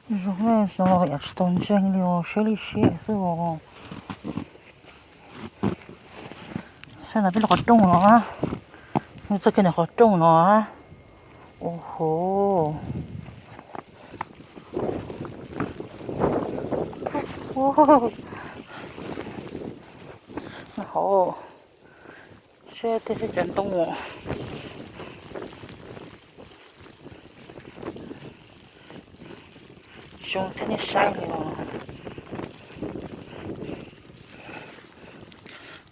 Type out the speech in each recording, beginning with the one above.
Zoo ne, snow los yam tsis tau ntseeg li os, siab li siab xwb os. Saib ntawm peb lub qhov rooj no, nws txoj kev ntawm qhov rooj no. Ua ho, hov, saib tej saib cov ntoo. Zoo thiab nej saib li os.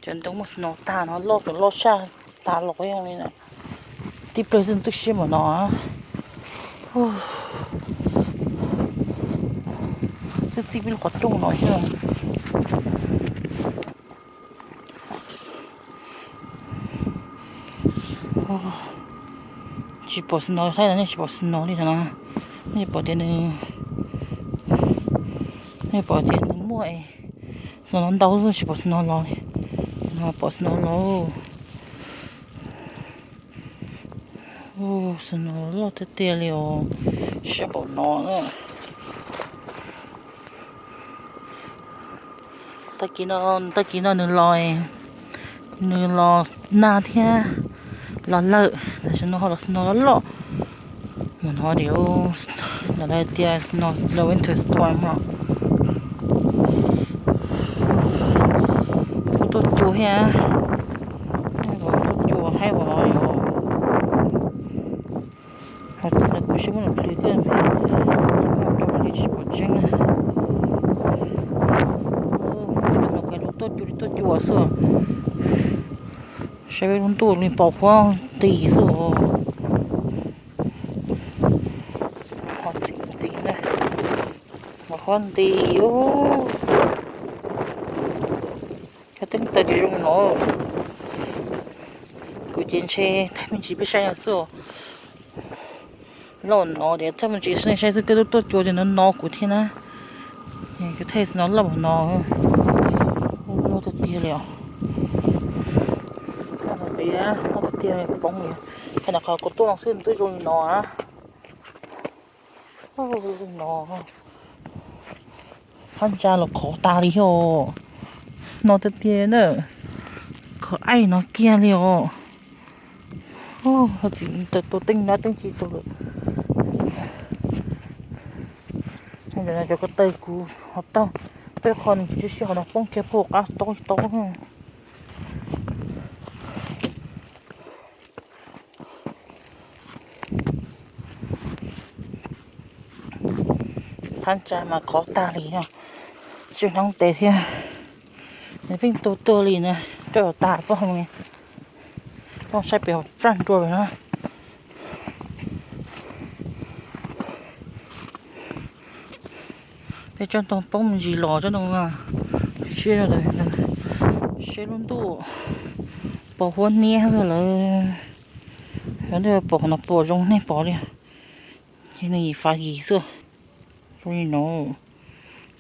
Cov ntoo muaj snow tag no loj, loj tshaj tas los li na. Tib pliag xwb twb siab npaum no. Twb txij peb lub qhov rooj no xwb. Tsis pom snow, saib no nej tsis pom snow li no. Nej pom tias nws, nej pom tias nws muaj snow ntau xwb, tsis pom snow los li. No pom snow los. Snow loj tiag tiag li os, siab npaum no na. Tag kis no, tag kis no nws los, nws los nag thiab los lawm, tam sim no ho los snow loj loj. Mus no tias, lawv tias snow, winter storm no. Kuj tuaj cua thiab, tuaj cua haib ua no yom. Ho txiv no kuv siab muab nws plhws thiab, rau li tsis pom tseeb na. Nws tuaj cua li tuaj cua xwb. Saib peb lub ntuj li pos huab nti xwb. Ho txiv, txiv na, pos huab nti. Cov teeb taw zoo no. Kuv ces ntshe thaij me ntsis peb saib no xwb. Loj no tias thaij me ntsis nej saib xwb, koj tuaj tuaj cua ces no no kuv thiab na. Kuv thaij no loj npaum no, loj tiag tiag li os. Loj tiag tiag poob li. Qhov no qhov kuv tuaj no xwb twb zoo li no. No, phab ntsa los khov tas li os. No tiag tiag na, khov aim no kiag li os. Txiv tau teeb nab teeb ci tau lawm. Cov ko taw kuv ho taug, peb qho nws tsis sib ho no poob kiag puag qab tob tob. Phab ntsa mas khov tag li no, tsis hnov tes thiab. Nws pheej tuag tuag li na, coj tas pob hau, pob saib pem hauv tsaj nrua lawm na. Peb tsob ntoo poob me ntsis los tsob ntoo, siab, siab lub ntuj, pos huab niab xwb lawm. Yog nej pom qhov no pom zoo nej pom li, ces nws yim fav yim xwb. Zoo li no,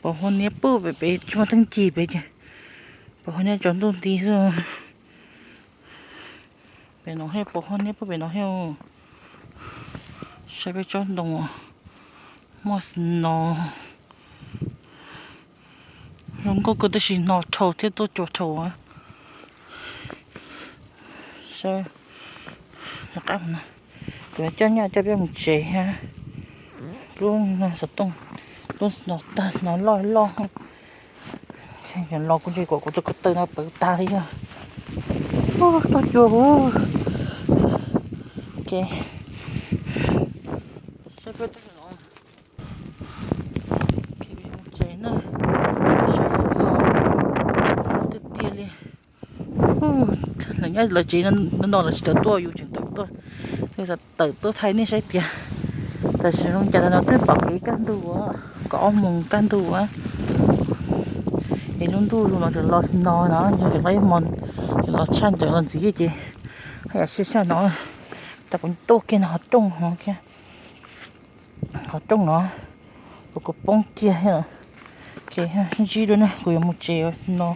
pos huab niab puag pem pem tsob teeb ci pem ces, pos huab niab tsaus ntuj nti xwb. Pem no thiab, pos huab niab puag pem no thiab. Saib peb tsob ntoo muaj snow. Zoo nkauj kawg tab sis no dhau thiab tuaj cua dhau. Saib, kuv coj nyaj coj peb mus tsev thiab. Lub xov tooj, lub snow tag, snow loj loj. Los kuv ntsia kom kuv cov ko taw no pawv tas li yog. Tuaj cua huv. Ces mus tsev na. Tiag tiag li. Lawv nyob lawv tsev no no lawv tsis tau tuaj, yus tseem tawm tuaj. Tawm tuaj thaij nej saib tias tam sim zoo cas no twb pom kev kaj ntug, kaum ob moos kaj ntug. Es lub ntuj los tseem los snow no, yog tseem los ib hmos, tseem los tshaj ntawd los ntxiv ces haj yam siab tshaj no. Tab kuv tuaj kiag no qhov rooj no, qhov rooj no, kuv kuv poob kiag thiab. Ces ntsib dua na, kuv yuav mus tsev no,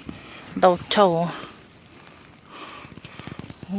ntau dhau.